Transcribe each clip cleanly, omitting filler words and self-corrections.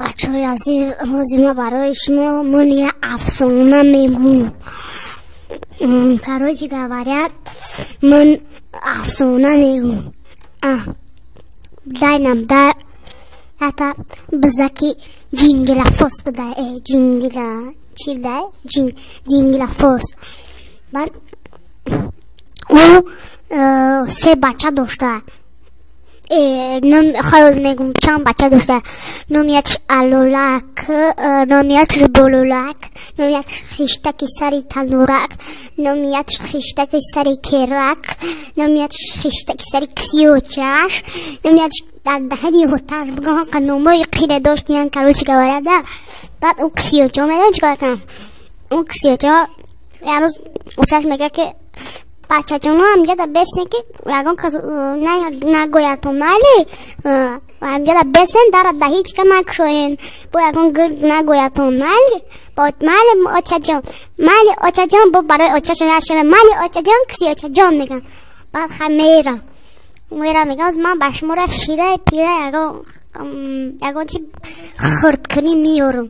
Бачаҳои азиз, ҳозир ма барои шумо ман як афсона мегӯм. Короче говоря, ман афсона мегӯм. Дай нам дай это бизаки ҷингилафос бидай, ҷингила чӣ бидай, ҷингилафос. Баъд ӯ се бача дошта. Хайоз мегум, чанд бача дошта. Номиятш Алолак, номиятш Бололак, номиятш Хиштаки сари танурак, номиятш Хиштаки сари керак, номиятш Хиштаки сари ксиочаш, номиятш дар даҳани оташ. Бигам, ҳақа номои қире доштиян, короче говоря, да. Баъд ӯ ксиочо медон чикор кунам? Ӯ ксиочо як рӯз очаш мега, ки бачаҷоно, ҳамҷада бесен, ки ягон кас нагӯятон, майли, ҳамҷада бесен, дара да ҳеҷ ка накушоен, бо ягон гирд нагӯятон, майли? Майли, очаҷон, майли, очаҷон. Бо барои очашон як шава, майли, очаҷон, киси очаҷон меган. Баъд хай мера, мера, меган, ман ба шумора шираи пира ягон чи хурдкунӣ меёрам.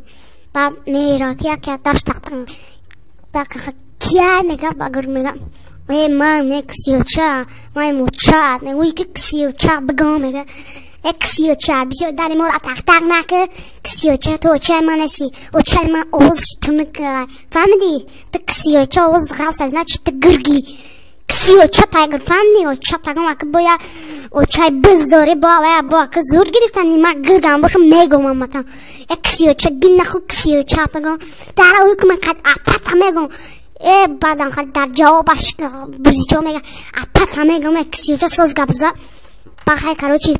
Баъд мера, ки яке дашт тақ кия мега, ба гург мега: э, ман ме ксиоча, ман муча. Мегӯй ки ксиоча бигам, мега: э, ксиоча, бисёр дари моро тақтақ наки, ксиоча, ту очаи ман неси, очаи ман овоз тунук, фаҳмидӣ? Ту ксиоча, овоз ғафса, значит, ту гирги, ксиоча тайгир, фаҳмидӣ? Оча тагам, аки боя очаи биз дорӣ, бо вая бо аки зур гирифтани, ман гиргам бошам, мегӯмам матам. Э, ксиоча, дин наху, ксиоча бигам, дара ӯ ки ман қад апата мегӯм. Э, баъдан дар ҷавобаш бузичо мега: апата мегӯм, э, ксиоча, соз гап за. Бахай, короче,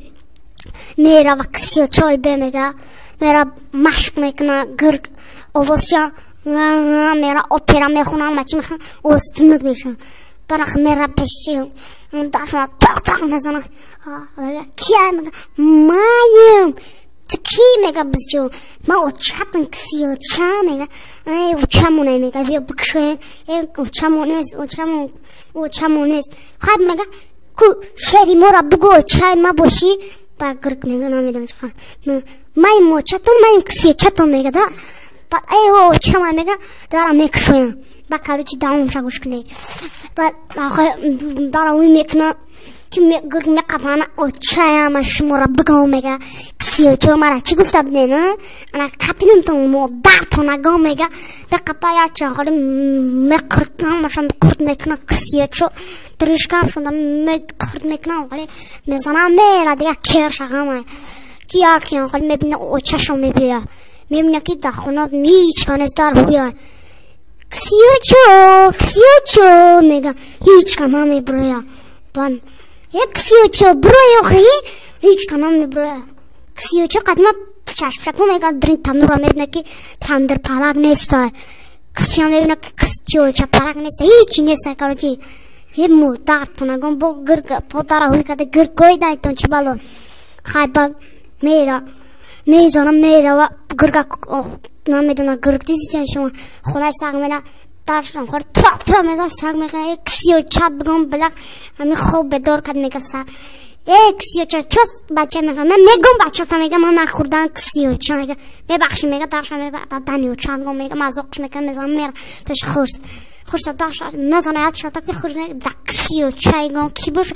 мерава, ксиочой бе мега, мера, машқ мекуна, гирг овозша мера, опера мехонам, мачи мехонам, овоз тунук мешава. Барах мера пеши дашона, тақ тақ мезана. Кия? Мега: маем. Ту ки? Мега бизҷо: ман очатам, ксиоча. Мега: э, очамоне. Мега: биё бикушоем. Э, очамон нест, очамон, очамон нест. Хай, мега, ку шери мора бугӯ, очаи ма бошӣ. Ба гирг мега: намедонам, маем очатон, маем ксиочатон. Мега да, баъд э, очама. Мега: дара мекушоям. Ба, короче, давомша гӯш кунед. Баъд дара ӯй мекуна, ки гирг меқапана: очаяма шуморо бигом. Мега: ксиочо, мара чӣ гуфта буден? Ана қапинамтон, модартон агом. Мега, беқапа, яча холи меқуртамашон, қурт мекуна ксиочо, дришкамшонда меқурт мекуна, холи мезана, мера дига кершағама, ки якиан холи мебина, очашон мебиёя, мебина, ки дар хона ҳеҷ ка нест, дар ҳуя. Ксиочо, ксиочо, мега, ҳеҷ ка намебироя. Баъд: э, ксиочо, бирой охи. Ҳеҷ ка намебироя. Ксиочо қадма чашмшако мега, дрин танура мебина, ки тандир палак неста. Ксиа мебина, ки ксиоча палак неста, ҳечи неста. Короче, е, модартонагон, бо гирг подара ҳуй када, гирг гойдайтон, чӣ бало. Хай, баъд мера, мезона, мерава, гирга намедона, гирг дидите шумо? Хонаи саг мера, даршон хор троп троп мезан, саг мега: э, ксиоча, бигом, билақ ҳами хоб бедор кад. Мега саг: э, ксиоча, чо бача? Мега: ман мегум бачата. Мега: ман нахӯрдан, ксиоча. Мега: мебахши. Мега: дарша дани очангом. Мега: мазоқш мекан, мезан, мера пеш хурс, хурса дарша мезана, як шата ки хурс да ксиочаигом ки бош.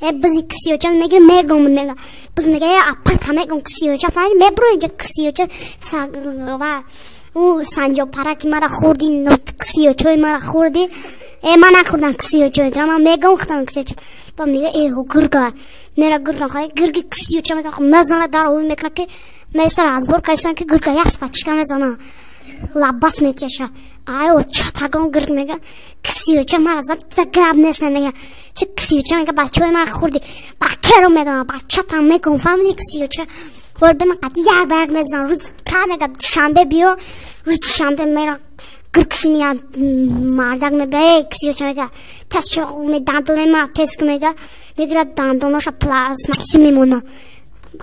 Э, бизи ксиоча мегир, мегум. Мега биз, мега: э, апата мегум, ксиоча, фаҳмиди? Мебро инҷа, ксиоча, ва ӯ санҷобпараки мара хӯрди, ксиочои мара хӯрди. Э, ман нахӯрдам ксиочои, ман мегум худам ксиоча. Ба мега: э, гирга мера, гирга хай, гирги ксиоча мега, мезана, дар ӯй мекуна, ки месара разбор кайсан, ки гирга як спачка мезана, лабас метеша. Ай, очатагон, гирг мега: ксиоча мара зад, гап нест. Мега: чи ксиоча? Мега: бачаҳои мара хӯрди, бачаро мега, бачатам мегум, фаҳмиди, ксиоча? Вор бема қати як ба як мезан. Рӯз та, мега, шанбе биё. Рӯзи шанбе мера, гиргсини як мардак мега: э, ксиоча. Мега: ташоқ, дандонаи мара тест. Мега, мегирад, дандоноша пластмасси мемона,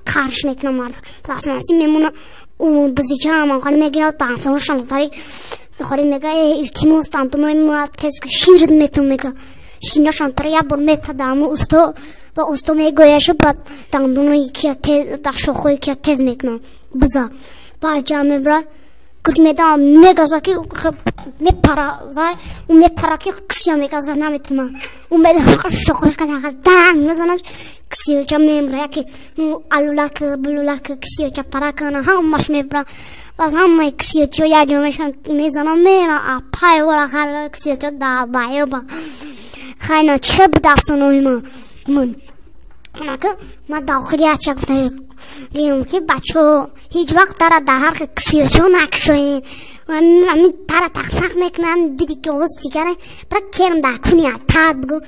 қарш мекуна мард, пластмасси мемона. Бизичаам холи мегирад дандоноша тари холи, мега: э, илтимос, дандонои мара тест, ширит метум. Мега: Шинашон тара як бор мета дар мо усто ба усто мегӯяшу, баъд дандонои кия тез, дар шохҳои кия тез мекунам биза. Баъд ҷамъ мебара, гуд медам, мегаза ки мепара, вай ӯ мепара ки кисия мегаза, наметуна. Ӯ шохош данг мезанаш, кисиёча мемра, яке алулак, булулак, кисиёча паракана ҳамаш мебра. Баъд ҳамаи кисиёчиҳо якҷо мешан, мезанам, мера апай вора ҳар кисиёчо далбаёба. Хайна чӣ хел буд афсонаҳои ман? Анака ман дар охири яча гуфтагием, ки бачаҳо, ҳеҷ вақт дара дар ҳар хел кисиёчиҳо накушоед. Ҳамин тара тақ-тақ мекунанд, диди ки овоз дигаре, бира керм дар куни атаат бугӯ.